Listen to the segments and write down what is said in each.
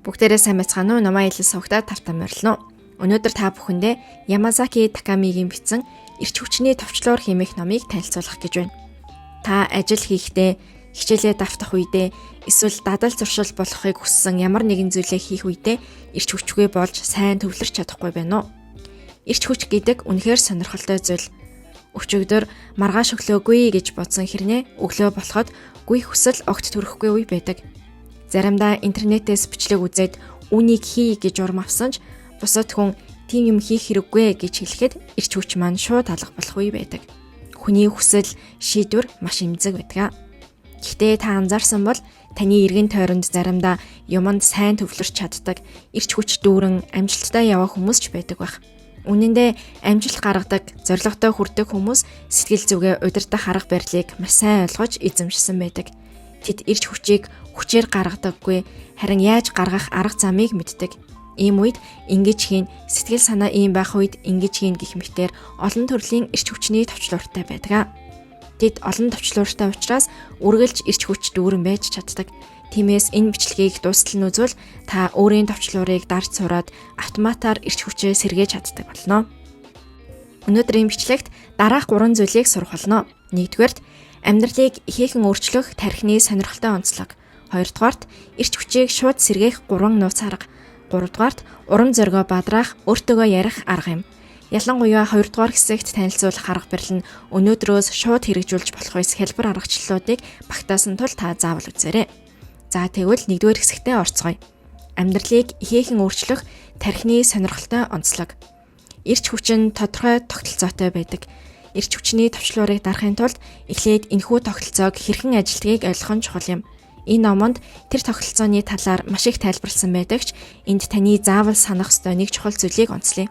Бүгдээрээ сайн байцгаана уу? Намаа хэлэн сувгтаа тавтан морилно. Өнөөдөр та бүхэндээ Ямазаки Такамигийн бичсэн Эрч хүчний товчлуур хэмээх номыг танилцуулах гэж байна. Та ажил хийхдээ, хичээлээ давтах үедээ, эсвэл дадал зуршил болохыг хүссэн ямар нэгэн зүйлээ хийх үедээ эрч хүчгүй болж сайн төвлөрч чадахгүй байна уу? Эрч хүч гэдэг үнэхээр сонирхолтой зүйл. Өчигдөр маргааш өглөөгүй гэж бодсон хэрнээ өглөө болоход гүйх хүсэл огт төрөхгүй үе байдаг. Заримдаа интернетээс бичлэг үзээд үүнийг хий гэж урам авсан ч бусад хүн тийм юм хийх хэрэггүй гэж хэлэхэд эрч хүч маань шууд алга болох үе байдаг. Хүний хүсэл, шийдвэр маш эмзэг байдаг. Гэхдээ та анзаарсан бол таны эргэн тойронд заримдаа юманд сайн төвлөрч чаддаг, эрч хүч дүүрэн амжилттай явах хүмүүс ч байдаг байх. Үнэн дээр амжилт гаргадаг, зорилготой хүрдэг хүмүүс сэтгэл зүгээ удирдах арга барилыг маш сайн ойлгож эзэмшсэн байдаг. Тэд эрч хүчийг хүчээр гаргадаггүй, харин яаж гаргах арга замыг мэддэг. Ийм үед ингэж хийн, сэтгэл санаа ийм байх үед ингэж хийн гэх мэтээр олон төрлийн эрч хүчний товчлууртай байдаг. Тэд олон товчлууртай учраас үргэлж эрч хүч дүүрэн байж чаддаг. Тиймээс энэ бичлэгийг дуустал нь үзвэл та өөрийн товчлуурыг дарж сураад автоматар эрч хүчээ сэргээж чаддаг болно. Өнөөдрийн бичлэгт дараах 3 зүйлийг сурах болно. Нэгдүгээрт, амьдралыг ихээхэн өөрчлөх тархины сонирхолтой онцлог. Хоёрдугаарт, эрч хүчийг шууд сэргээх 3 нууц арга. Гуравдугаарт, урам зоригоо бадраах, өөртөөгөө ярих арга юм. Ялангуяа хоёрдугаар хэсэгт танилцуулах арга барил нь өнөөдрөөс шууд хэрэгжүүлж болох үс хэлбэр аргачлалуудыг багтаасан тул та заавал үзээрэй. За тэгвэл нэгдүгээр хэсэгтээ орцгоё. Амьдралыг ихээхэн өөрчлөх тархины сонирхолтой онцлог. Эрч хүч нь тодорхой тогтолцоотой байдаг. Эрч хүчний товчлуурыг дарахын тулд эхлээд энэхүү тогтолцоог хэрхэн ажилтгийг ойлгох нь чухал юм. Энэ номонд тэр тогтолцооны талаар маш их тайлбарласан байдаг ч энд таны заавал санах ёстой нэг чухал зүйлийг онцлоё.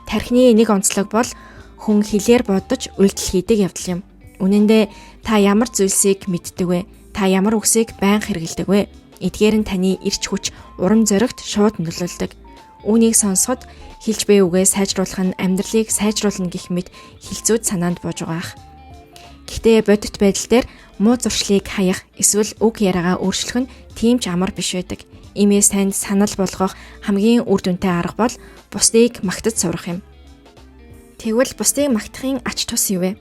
Тархины нэг онцлог бол хүн хэлээр бодож үйлдэл хийдэг явдал юм. Үнэн дээр та ямар зүйлсийг мэддэг вэ? Та ямар үгсийг байнга хэрэглэдэг вэ? Эдгээр нь таны эрч хүч, урам зоригт шууд нөлөөлдөг. Үүнийг сонсоход хэлж буй үгээ сайжруулах нь амьдралыг сайжруулна гэх мэт хэлцүүд санаанд бууж байгаа ах. Гэхдээ бодит байдал дээр муу зуршлыг хаях эсвэл үг яриагаа өөрчлөх нь тийм ч амар биш байдаг. Иймээс танд санал болгох хамгийн үр дүнтэй арга бол бусдыг магтаж сурах юм. Тэгвэл бусдыг магтахын ач тус юу вэ?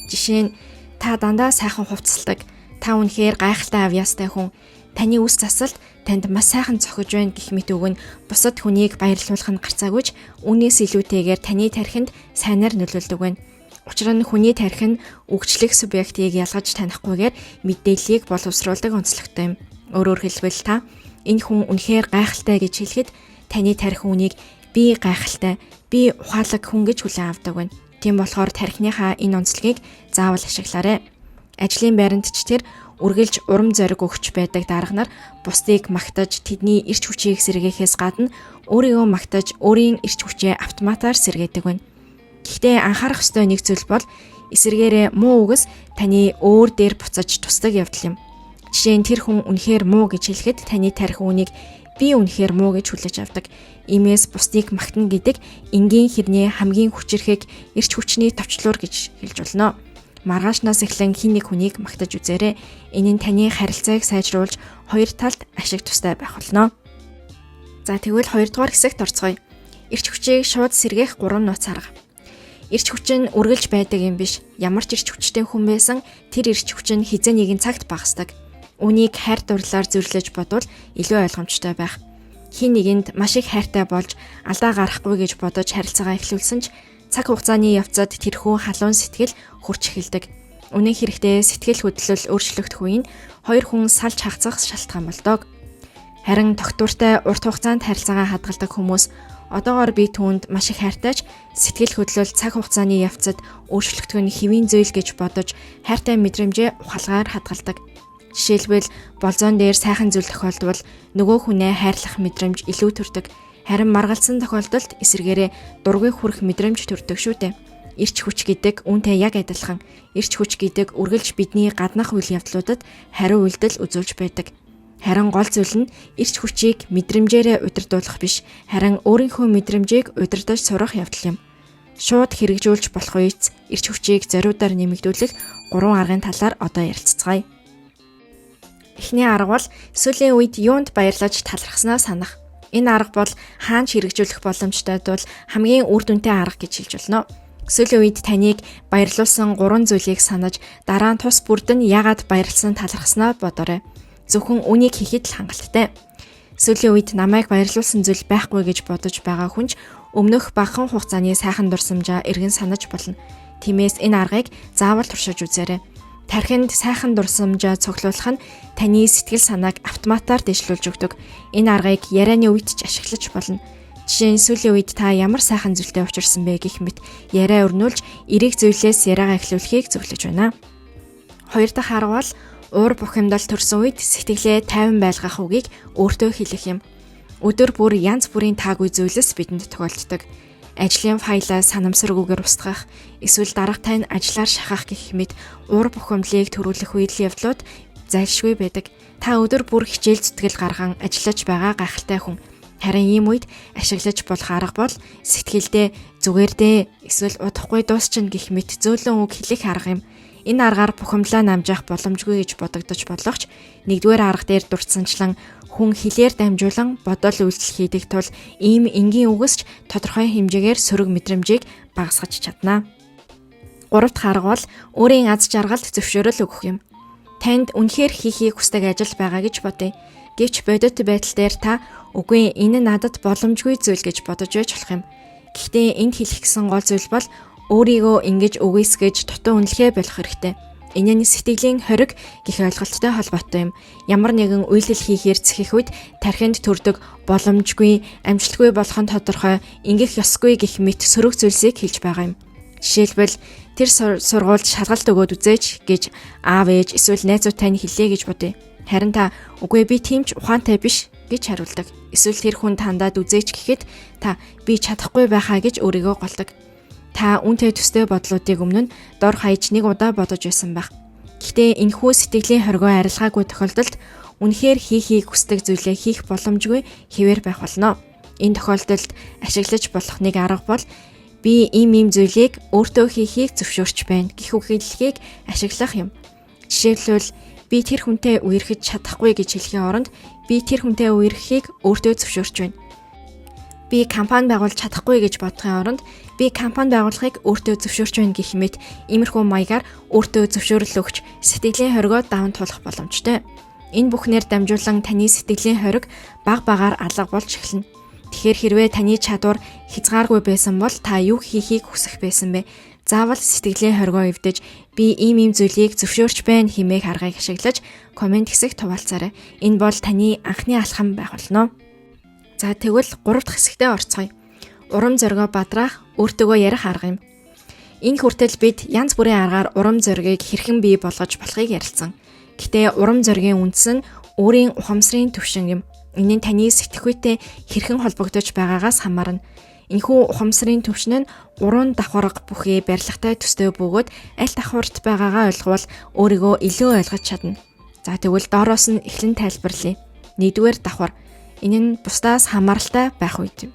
Жишээ нь та дандаа сайхан хувцасладаг, та үнэхээр гайхалтай авьяастай хүн, таны үс засалт танд маш сайхан зохиж байна гэх мэт үг нь бусад хүнийг баярлуулах нь гарцаагүйч үүнээс илүүтэйгээр таны тархинд сайнаар нөлөөлдөг байна. Учир нь хүний тархи нь үгчлэх субъектыг ялгаж танихгүйгээр мэдээллийг боловсруулдаг онцлогтой юм. Өөрөөр хэлбэл та энэ хүн үнэхээр гайхалтай гэж хэлэхэд таны тархи үнийг би гайхалтай, би ухаалаг хүн гэж хүлээн авдаг байна. Тийм болохоор тархиныхаа энэ онцлогийг заавал ашиглаарай. Ажлын байранд ч тэр үргэлж урам зориг өгч байдаг дарга нар бусдыг магтаж тэдний эрч хүчийг сэргээхээс гадна өөрийгөө магтаж өөрийн эрч хүчээ автоматар сэргээдэг байна. Гэхдээ анхаарах ёстой нэг зүйл бол эсэргээрээ муу үгс таны өөр дээр буцаж тусдаг явдал юм. Жишээ нь тэр хүн үнэхээр муу гэж хэлэхэд таны тархи үүнийг би үнэхээр муу гэж хүлээж авдаг. Иймээс бусдыг магтана гэдэг энгийн хэрнээ хамгийн хүчирхэг эрч хүчний товчлуур гэж хэлж болно. Маргаашнаас эхлэн хэн нэг хүнийг магтаж үзээрэй. Энэ нь таны харилцааг сайжруулж хоёр талд ашиг тустай байх болно. За тэгвэл хоёрдугаар хэсэгт орцгоё. Эрч хүчийг шууд сэргээх 3 нууц арга. Эрч хүч нь үргэлж байдаг юм биш. Ямар ч эрч хүчтэй хүн байсан тэр эрч хүч нь хэзээ нэгэн цагт багасдаг. Үүнийг хайр дурлалаар зөвлөж бодвол илүү ойлгомжтой байх. Хин нэгэнд маш их хайртай болж алдаа гарахгүй гэж бодож харилцаагаа эхлүүлсэн ч цаг хугацааны явцад тэрхүү халуун сэтгэл хөрч эхэлдэг. Үнэн хэрэгтээ сэтгэл хөдлөл өөрчлөгдөх үе нь хоёр хүн салж хагцах шалтгаан болдог. Харин тогтвортой урт хугацаанд харилцаагаа хадгалдаг хүмүүс одоогоор би түүнд маш их хайртай ч сэтгэл хөдлөл цаг хугацааны явцад өөрчлөгдөх нь хэвийн зүйл гэж бодож хайртай мэдрэмжээ ухаалгаар хадгалдаг. Жишээлбэл болзоон дээр сайхан зүйл тохиолдвол нөгөө хүнээ хайрлах мэдрэмж илүү төрдөг. Харин маргалдсан тохиолдолд эсрэгээрээ дургүй хүрэх мэдрэмж төрдөг шүү дээ. Эрч хүч гэдэг үүнтэй яг адилхан. Эрч хүч гэдэг үргэлж бидний гаднах үйл явдлуудад хариу үйлдэл үзүүлж байдаг. Харин гол зүйл нь эрч хүчийг мэдрэмжээрээ удирдуулах биш, харин өөрийнхөө мэдрэмжийг удирдах сурах явдал юм. Шууд хэрэгжүүлж болох үеиц эрч хүчийг зориудаар нэмэгдүүлэх 3 аргын талаар одоо ярилцацгаая. Эхний арга бол сүүлийн үед юунд баярлаж талархаснаа санах. Энэ арга бол хаан ч хэрэгжүүлэх боломжтой тул хамгийн үр дүнтэй арга гэж хэлж болно. Сүүлийн үед таныг баярлуулсан 3 зүйлийг санаж дараа нь тус бүрд нь яагаад баярлсан талархаснаа бодоорой. Зөвхөн үнийг хийхэд л хангалттай. Сүүлийн үед намайг баярлуулсан зүйл байхгүй гэж бодож байгаа хүн ч өмнөх багахан хугацааны сайхан дурсамжаа эргэн санаж болно. Тиймээс энэ аргыг заавал туршиж үзээрэй. Тархинд сайхан дурсамжаа цуглуулах нь таны сэтгэл санааг автоматар дэвшлүүлж өгдөг. Энэ аргыг ярианы үед ч ашиглаж болно. Жишээ нь сүүлийн үед та ямар сайхан зүйлтэй учирсан бэ гэх мэт яриа өрнүүлж эерэг зүйлээс яриагаа эхлүүлэхийг зөвлөж байна. Хоёр дахь арга бол уур бухимдал төрсөн үед сэтгэлээ тайван байлгах үгийг өөртөө хэлэх юм. Өдөр бүр янз бүрийн таагүй зүйлс бидэнд тохиолддог. Ажлын файлаа санамсаргүйгээр устгах, эсвэл даргатай нь ажлаар шахах гэх мэт уур бухимдлыг төрүүлэх үйл явдлууд зайлшгүй байдаг. Та өдөр бүр хичээл зүтгэл гарган ажиллаж байгаа гайхалтай хүн. Харин ийм үед ашиглаж болох арга бол сэтгэлдээ зүгээр дээ эсвэл удахгүй дуусчихна гэх мэт зөөлөн үг хэлэх арга юм. Энэ аргаар бухимдлаа намжаах боломжгүй гэж бодогдож болох ч нэгдүгээр арга дээр дурдсанчлан хүн хэлээр дамжуулан бодол үйлдэл хийдэг тул ийм энгийн үгэс ч тодорхой хэмжээгээр сөрөг мэдрэмжийг багасгаж чадна. Гурав дахь арга бол өөрийн аз жаргалд зөвшөөрөл өгөх юм. Танд үнэхээр хийхийг хүсдэг ажил байгаа гэж бодъё. Гэвч бодит байдал дээр та үгүй энэ надад боломжгүй зүйл гэж бодож байж болох юм. Гэхдээ энд хэлэх гэсэн гол зүйл бол өөрийгөө ингэж үгүйсгэж дутуу үнэлэхээ болох хэрэгтэй. Энэ нь сэтгэлийн хориг гэх ойлголттой холбоотой юм. Ямар нэгэн үйлдэл хийхээр зэхэх үед тархинд төрдөг боломжгүй, амжилтгүй болох нь тодорхой, ингэх ёсгүй гэх мэт сөрөг зүйлсийг хэлж байгаа юм. Жишээлбэл тэр сургуульд шалгалт өгөөд үзээч гэж аав ээж эсвэл найзууд тань хэллээ гэж бодъё. Харин та үгүй би тийм ч ухаантай биш гэж хариулдаг. Эсвэл тэр хүн тандаад үзээч гэхэд та би чадахгүй байхаа гэж өөрийгөө голдог. Та үнтэй төстэй бодлуудыг өмнө нь дор хаяж нэг удаа бодож байсан байх. Гэхдээ энэхүү сэтгэлийн хоригоо арилгаагүй тохиолдолд үнэхээр хийхийг хүсдэг зүйлээ хийх боломжгүй хэвээр байх болно. Энэ тохиолдолд ашиглаж болох нэг арга бол би ийм ийм зүйлийг өөртөө хийхийг зөвшөөрч байна гэх үг хэллэгийг ашиглах юм. Жишээлбэл би тэр хүнтэй үерхэж чадахгүй гэж хэлэхийн оронд би тэр хүнтэй үерхэхийг өөртөө зөвшөөрч байна. Би компани байгуулж чадахгүй гэж бодохын оронд би компани байгуулахыг өөртөө зөвшөөрч байна гэх мэт иймэрхүү маягаар өөртөө зөвшөөрөл өгч сэтгэлийн хоригоо даван туулах боломжтой. Энэ бүхнээр дамжуулан таны сэтгэлийн хориг баг багаар алга болж эхэлнэ. Тэгэхээр хэрвээ таны чадвар хязгааргүй байсан бол та юу хийхийг хүсэх байсан бэ? Заавал сэтгэлийн хоригоо эвдэж би ийм ийм зүйлийг зөвшөөрч байна хэмээх аргыг ашиглаж комент хэсэгт хуваалцаарай. Энэ бол таны анхны алхам байх болно. За тэгвэл 3 дахь хэсэгтээ орцгоё. Урам зоригоо бадраах, өөртөөгөө ярих арга юм. Энэ хүртэл бид янз бүрийн аргаар урам зоригийг хэрхэн бий болгож болохыг ярилцсан. Гэтэ урам зоригийн үндэс нь өөрийн ухамсарын түвшин юм. Энэ нь таны сэтгэхүйтэй хэрхэн холбогдож байгаагаас хамаарна. Энэхүү ухамсарын түвшин нь уран давхарга бүхий барилгатай төстэй бөгөөд аль давхарт байгаагаа ойлговол өөрийгөө илүү ойлгож чадна. За тэгвэл доороос нь эхлэн тайлбарлая. Нэгдүгээр давхар. Энэ нь бусдаас хамааралтай байх үед юм.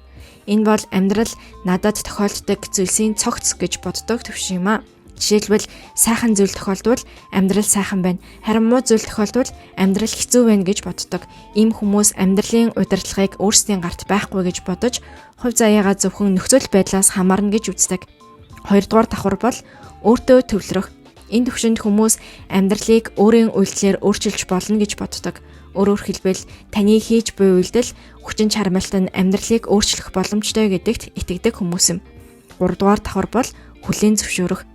Энэ бол амьдрал надад тохиолддог зүйлсийн цогц гэж боддог түвшин юм а. Жишээлбэл сайхан зүйл тохиолдвол амьдрал сайхан байна. Харин муу зүйл тохиолдвол амьдрал хэцүү байна гэж боддог. Ийм хүмүүс амьдралын удирдлагыг өөрсдийн гарт байхгүй гэж бодож, хувь заяагаа зөвхөн нөхцөл байдлаас хамаарна гэж үздэг. Хоёрдугаар давхар бол өөртөө төвлөрөх. Энэ төвшөнд хүмүүс амьдралыг өөрийн үйлдэлээр өөрчилж болно гэж боддог. Өөрөөр хэлбэл таны хийж буй үйлдэл хүчин чармайлт нь амьдралыг өөрчлөх боломжтой гэдэгт итгэдэг хүмүүс юм. Гуравдугаар давхар бол хүлээн зөвшөөрөх.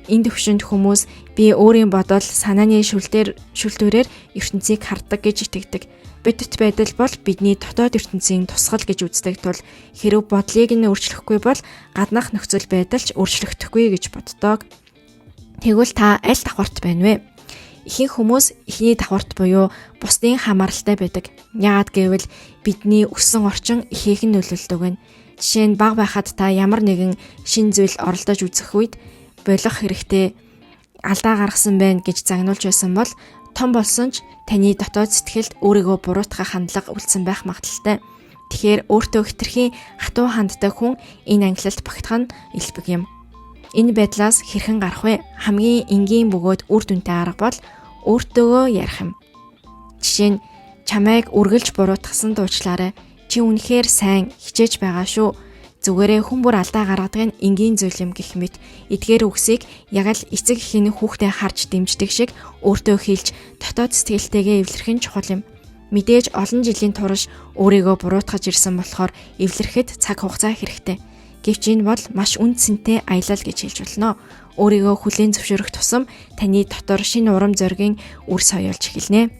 Энэ төвшөнд хүмүүс би өөрийн бодол, санааны шүлтүүрээр ертөнцийг хардаг гэж итгэдэг. Бодит байдал бол бидний дотоод ертөнцийн тусгал гэж үздэг тул хэрв бодлыг нь өөрчлөхгүй бол гаднах нөхцөл байдал ч өөрчлөгдөхгүй гэж боддог. Тэгвэл та аль давхарт байна вэ? Ихэнх хүмүүс эхний давхарт буюу бусдын хамааралтай байдаг. Яагаад гэвэл бидний өссөн орчин ихээхэн нөлөөлдөг байна. Жишээ нь бага байхад та ямар нэгэн шин зүйл оролдож үзэх үед болох хэрэгтэй алдаа гаргасан байна гэж загнуулж байсан бол том болсон ч таны дотоод сэтгэлд өөрийгөө буруутгах хандлага үлдсэн байх магадлалтай. Тэгэхээр өөртөө хэтэрхий хатуу ханддаг хүн энэ ангилалд багтах нь элбэг юм. Энэ байдлаас хэрхэн гарах вэ? Хамгийн энгийн бөгөөд үр дүнтэй арга бол өөртөөгөө ярих юм. Жишээ нь чамайг үргэлж буруутгасан дуучлаарай. Чи үнэхээр сайн хичээж байгаа шүү. Зүгээрээ хүн бүр алдаа гаргадаг нь энгийн зүйл юм гэх мэт эдгээр үгсийг яг л эцэг эхийн хүүхдээ харж дэмждэг шиг өөртөө хэлж дотоод сэтгэлтэйгээ эвлэрэх нь чухал юм. Мэдээж олон жилийн турш өөрийгөө буруутгаж ирсэн болохоор эвлэрэхэд цаг хугацаа хэрэгтэй. Гэвч энэ бол маш үн цэнтэй аялал гэж хэлж болно. Өөрийгөө хүлээн зөвшөөрөх тусам таны дотор шинэ урам зоригийн үр соёолж эхэлнэ.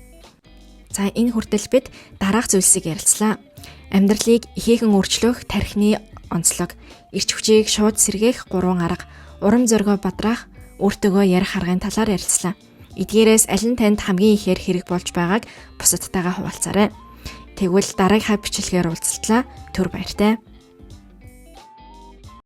За, энэ хүртэл бид дараах зүйлсийг ярилцлаа. Амьдралыг ихээхэн өөрчлөх тархины онцлог, эрч хүчийг шууд сэргээх гурван арга, урам зоригоо бадраах, өөртөөгөө ярих аргын талаар ярилцлаа. Эдгээрээс аль нь танд хамгийн ихээр хэрэг болж байгааг бусадтайгаа хуваалцаарай. Тэгвэл дараагийнхаа бичлэгээр уулзтлаа. Түр баяртай.